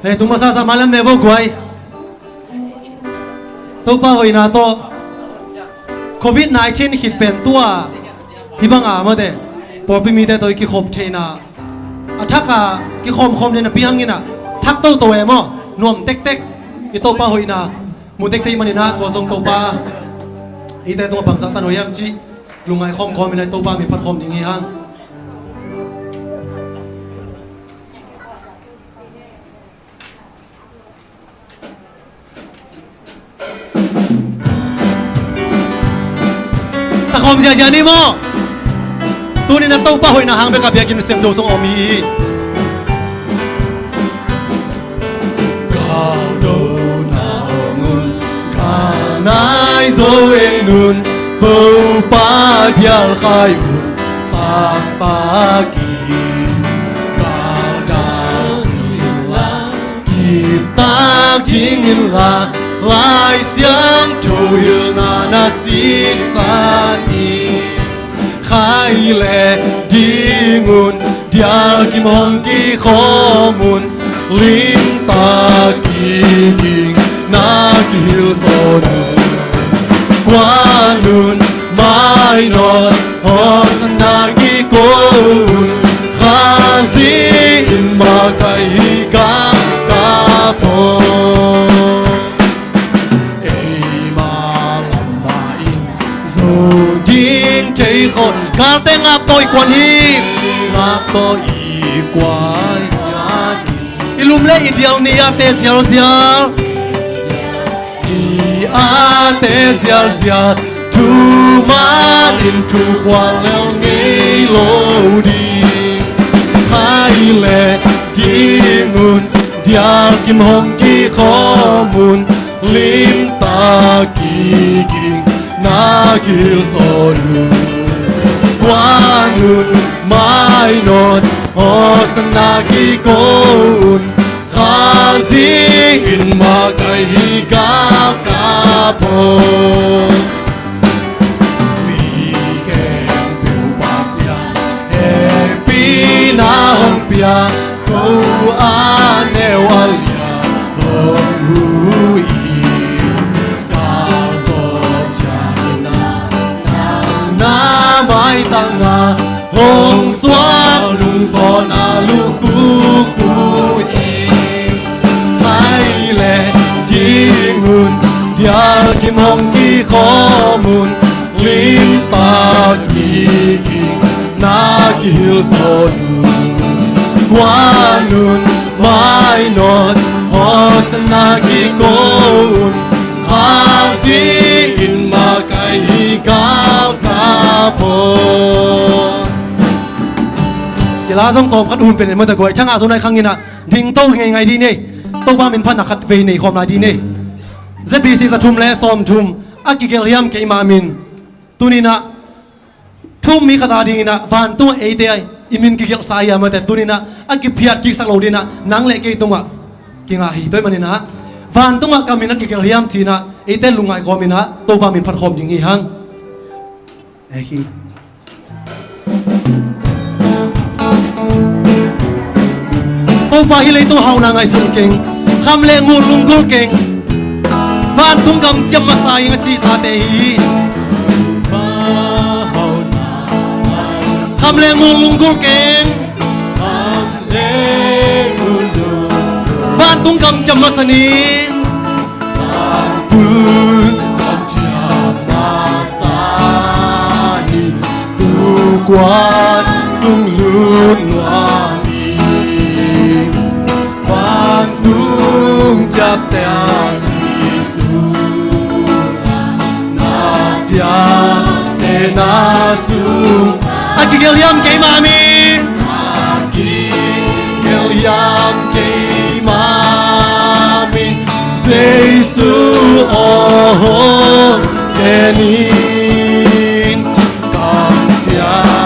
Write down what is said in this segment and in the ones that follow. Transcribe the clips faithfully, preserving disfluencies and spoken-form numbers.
Eh, tung masa sa malam ne vo guai. Topa hoihna tawh Covid nineteen khit pen tua hih banga mate pawlpi mite tawh i kikhop theihna, a thaka kikhawmkhawm theihna piang inah thak toto e maw, nuam tektek. I Topa hoihna mu tektek maninah tua zong Topa ite tungah bangzah tan hoih hiam cih lungngai khawmkhawm inah Topa min phat khawm ding hi hang. Sakhawm ziazia ni maw? Tuni na Topa hoihna hang bek a biakinn sem do sung om hi. Galdo na ong un, gal nai zo en un, Topa dial khai un, sang pakin, gal dal sil in la, kiptak ding in la, Lai Siangtho hilhna na siksa ni. Khai le ding un, dial kim hong kikhawm un, limtak kiging na kihilh zaw un. Kuan un, mainawt, hawsana kiko un, Khazih in makaih hi galkap aw. Eima lamah in zo ding thei khawh, galte ngap tawh i kuan hi. Ngap tawh i kuan hi. I lum le i dial ni a te zialzial. I a te zialzial, thuman in thukhual lel ngei lo ding. Khai le ding un, dial kim hong kikhawm un, limtak kiging na kihilh zaw un. Kuan un, mainawt, hawsana kiko un, Khazih in makaih hi galkap aw. Mi khempeuh Pasian hehpihna hong pia, ko a neu a lian hong hu in, ka zaw ciangin a nang na maitang a, hong suak lungzawhna lukhuku in. Khai le ding un, dial kim hong kikhawm un, limtak kiging na kihilh zaw un. Kuan un, mainawt, hawsana kiko un, Khazih in makaih hi galkap aw. Kila zong tawm khat hun pen en mawh ta guai, thanga zong nai khang inah ding to ngeingai dih ni. Topa min phatna khat vei nei khawm lai dih ni. Z B C za thum le sawm thum a kigelh hiam keimah min. Tuninah thu-um mi khat a dinginah vantungah eite i min kigelhsa hi a, mate tuninah a kiphiat kiksak lo dinah nang le kei tungah kingah hi. Tua ahih maninah vantungah ka min a kigelh hiam cinah eite lungngai kawminah Topa min phat khawm ding hi hang. Ahi. Topa hi leitung hauhna ngaihsun keng, kham le ngul lunggulh keng, vantung gam ciam masa ing a cih tate hi. Kham le ngul lunggulh keng, vantung gam ciam masa ni. Vantung gam ciam masa ni, tukuan sung lut nuam ing. Vantung ciapteh a ni sungah na ciapteh na sung a kigelh hiam keimah min. A kigelh hiam keimah min. Jesu aw, hong en in. Gam ciamtehna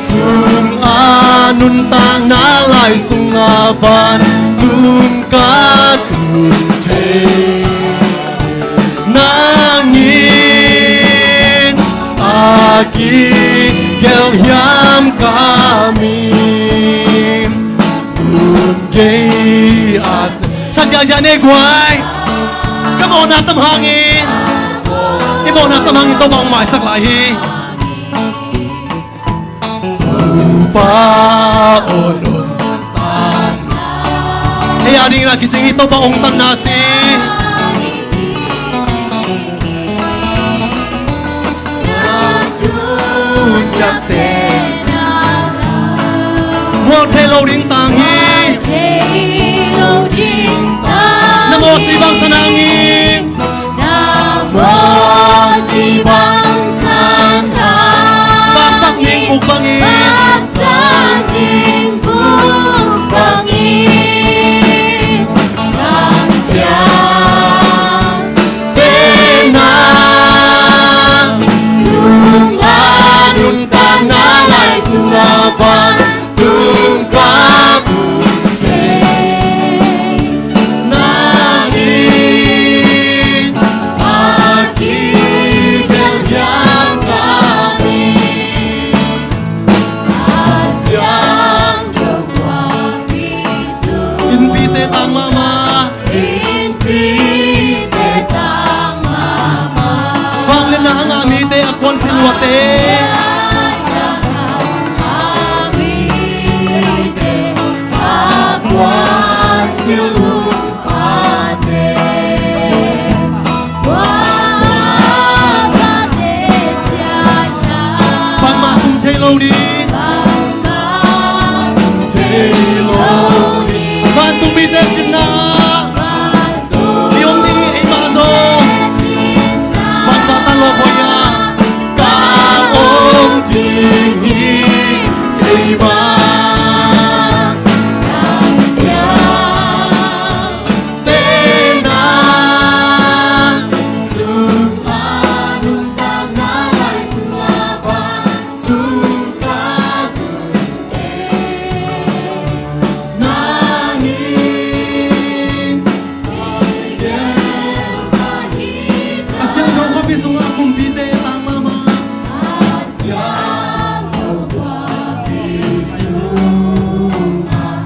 sungah nuntakna lai sungah vantung ka tun thei. Nang in a kigelh hiam Lam ka mi nun gei a se. Sa ziahziah nei guai. Ka mawhna tam hangin, i mawhna tam hangin Topa hong maisak lai hi. Topa aw nong tan. Ei a dingin a kicing hi Topa hong tanna si. Mual thei lo ding tang hi. Na mawsi bang san hangin. Baksak ning vuk bangin. Tena sung a nuntakna lai sung a vantung ka tung thei. Nangin a kigelh hiam ka mi. Innpite tang mahmah. Innpite tang mahmah. Vangliatna a ngah mite a kuan silhuate. A kuan silhuate. Bangmah tung thei lo ding. Bangmah tung thei lo ding. Vantung mite cinna. I om ding hi eimah zong. Bangzah tan lawphuai hiam. Ka om ding hi keimah. Tena sung a nuntakna lai sung a vantung ka tung thei. Nangin a siangtho khuapi sungah kumpite tang mahmah. A siangtho khuapi sungah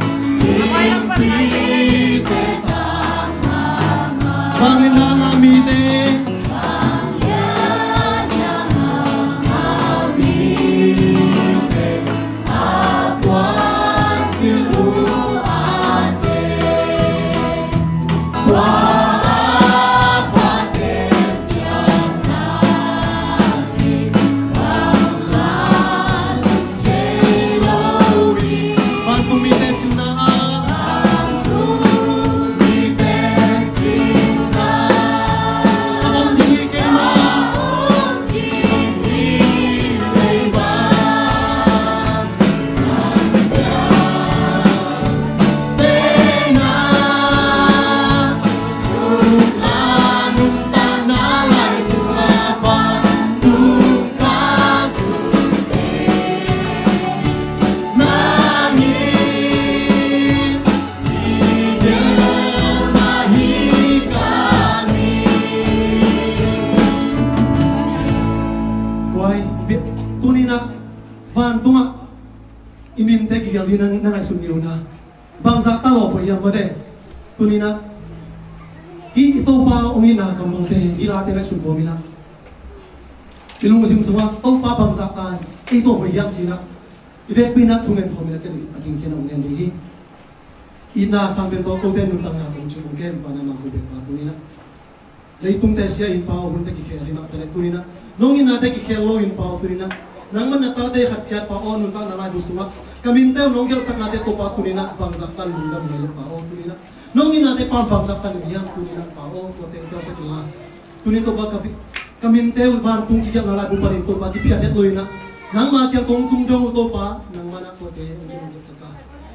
innpite tang mahmah. Vangliatna a ngah mite. Vangliatna a ngah mite. Guai, tuninah vantungah i minte kigelh ding na ngaihsun ngei uh na. Bangzah ta lawphuai hiam mate. Tuninah hih i Topa hong itna kammalte hih late ngaihsun kawm inah i lungsim sungah Topa bangzah ta ei tawh hoih hiam cinah i vekpi inah thungen khawm inah ken a kingkian hong ngen ding hi. Itna sang pen tawh kote nuntakna kong cing kong kem pana mang kong bekpa tuninah Leitungte sia in Pa aw, hunte kikhel hi mah taleh tuninah nong itnate kikhel lo in Pa aw tuninah nangmah na tate khat ciat Pa aw, nuntakna laibu sungah ka minte uh nong gelhsaknate tawh Pa tuninah bangzah tan lungdam mai le Pa aw tuninah nong itnate Pa bangzah tan hiam tuninah Pa aw, tuate gelhsak inla. Tunin tawh Pa ka minte uh vantung kigelhna laibu panin tawh Pa kiphiat het lo inah nangma kiang kong tung dong uh tawh Pa nangmah na tuate hong gelhsak a,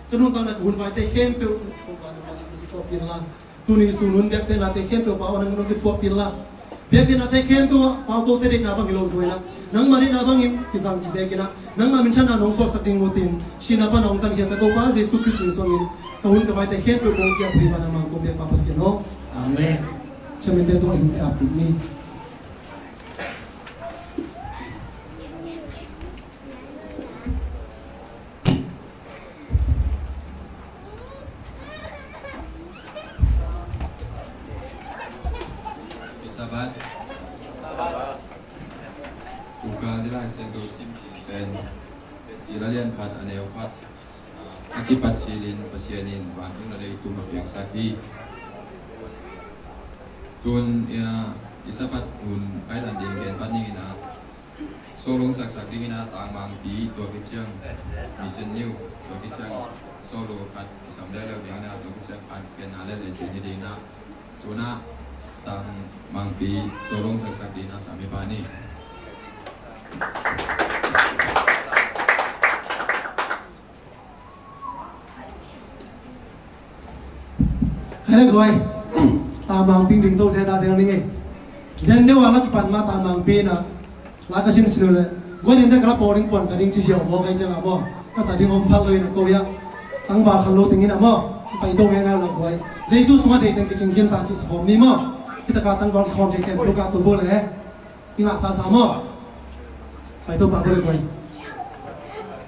ka nuntakna ka hun vaite khempeuh tawh Pa nangmah na kithuah inla. Tuni sun hun biakpiaknate khempeuh Pa aw nangmah nong kithuahpih inla. Biakpiaknate khempeuh ah Pa aw kote deihna bang hi lo zaw inah nangmah deihna bangin kizang kizek inah nangmah minthanna nong suahsak ding uh tin sihna pana hong tankhia ka Topa Jesu Khrist min suangin ka hun ka vaite khempeuh kong kiap hi pana mang kong biak Pa Pasian aw. Amen. Chaminte tungah i hun te ap dih ni. Sabbath. Uka ni Lai Siangtho sim pen, Piancil a lian khat a neu khat a kipat cilin Pasian in vantung le leitung a piangsak hi. Tun i Sabbath hun kailan ding gen pan dingin a, sawlung saksak dingin a, tangmangpi tua kiciang mission new, tua kiciang sawlung khat i sam leuleu dingin a, tua kiciang khan ken a le le sin hi dingin a, tuna tangmangpi sawlung saksak dingin a sam hi pa ni. Hai le guai, tangmangpi ding to sesa sel ning e. Den deuh a la kipan ma tangmangpi na la ka sin sin le. Guai din de ka la pawling puan sa ding ci siau maw, kai ciang a maw. Ka sa ding om phal lo in a ko ya. Tangval khang lo tingin a maw. Pai to ngai ngai lo guai. Jesu sunga dei teng kicing khin ta ci sa khawm ni maw. Kita ka tangval khawm ci ken tu ka tu bu le. I ngah sasa maw. Pai Topa ko le guai.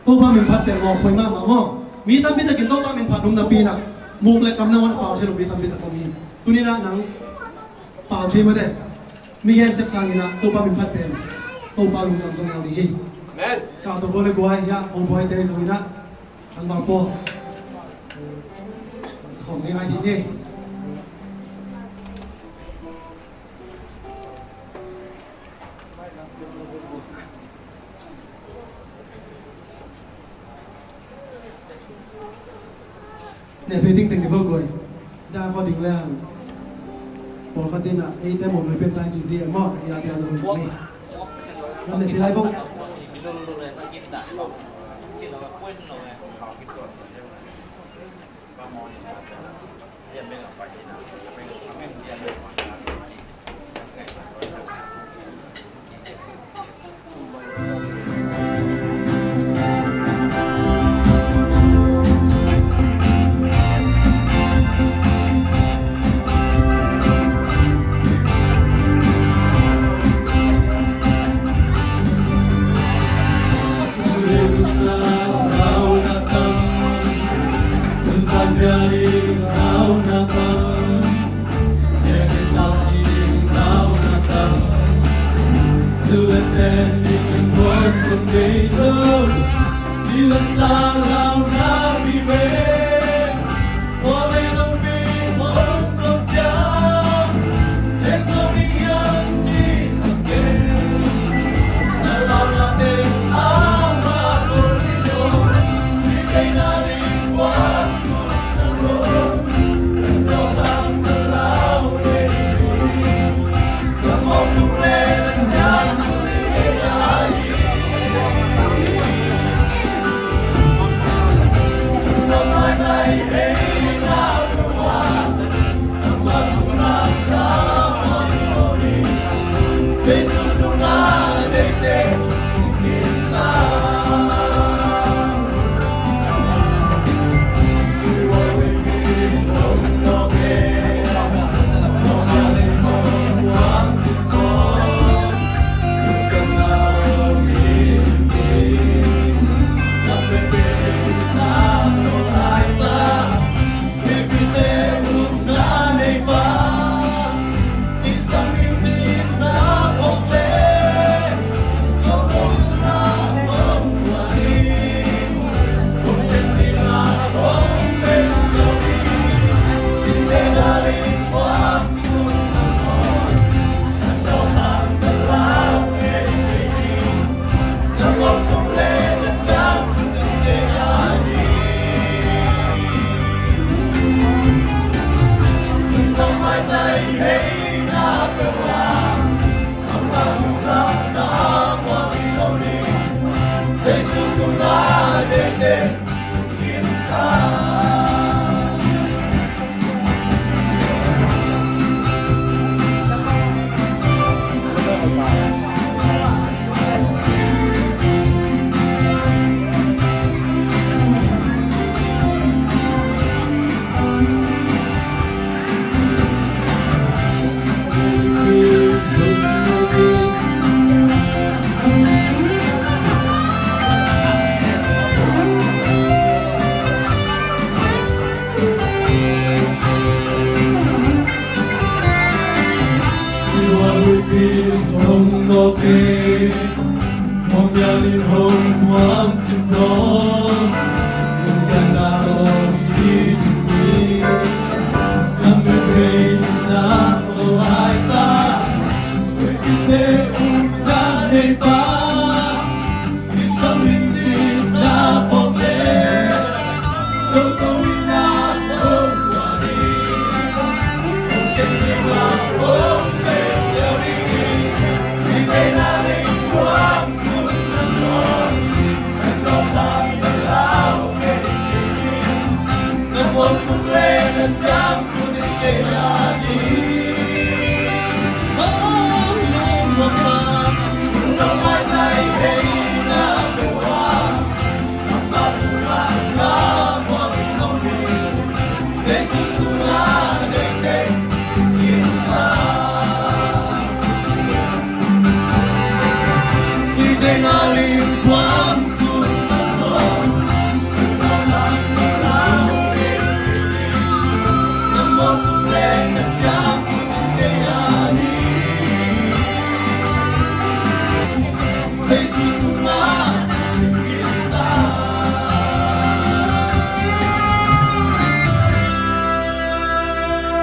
Topa min phat pen maw, khoi mahmah maw. Mi tampi takin Topa min phat dum napi na muk le kam na wan pau thei lo mi tampi tak om hi. Tuni na nang pau thei mate. Mi gen sek sangin a Topa min phat pen Topa lungdam zong nau ding hi. Amen. Ka to ko le guai ya, ko buai te zong ina. Ang bang po. Sa khong ngai ngai ding hi. Ne pe ting teng ni bo guai. Da ko ding le hang. Pawl khat in a, ei te mo noi pen tai ci di mo, ya tia zong ni. Lam ne ti lai bo.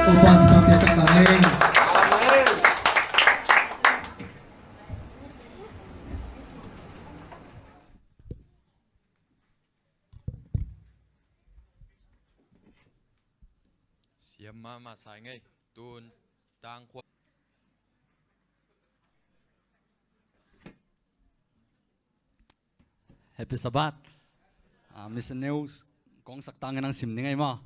Topa'n thupha piaksak ta hen. Siam mahmah sa ing ei. Tun tangkhua. Happy Sabbath. Ah, Mission News kong sak tangin ang sim ning ei maw.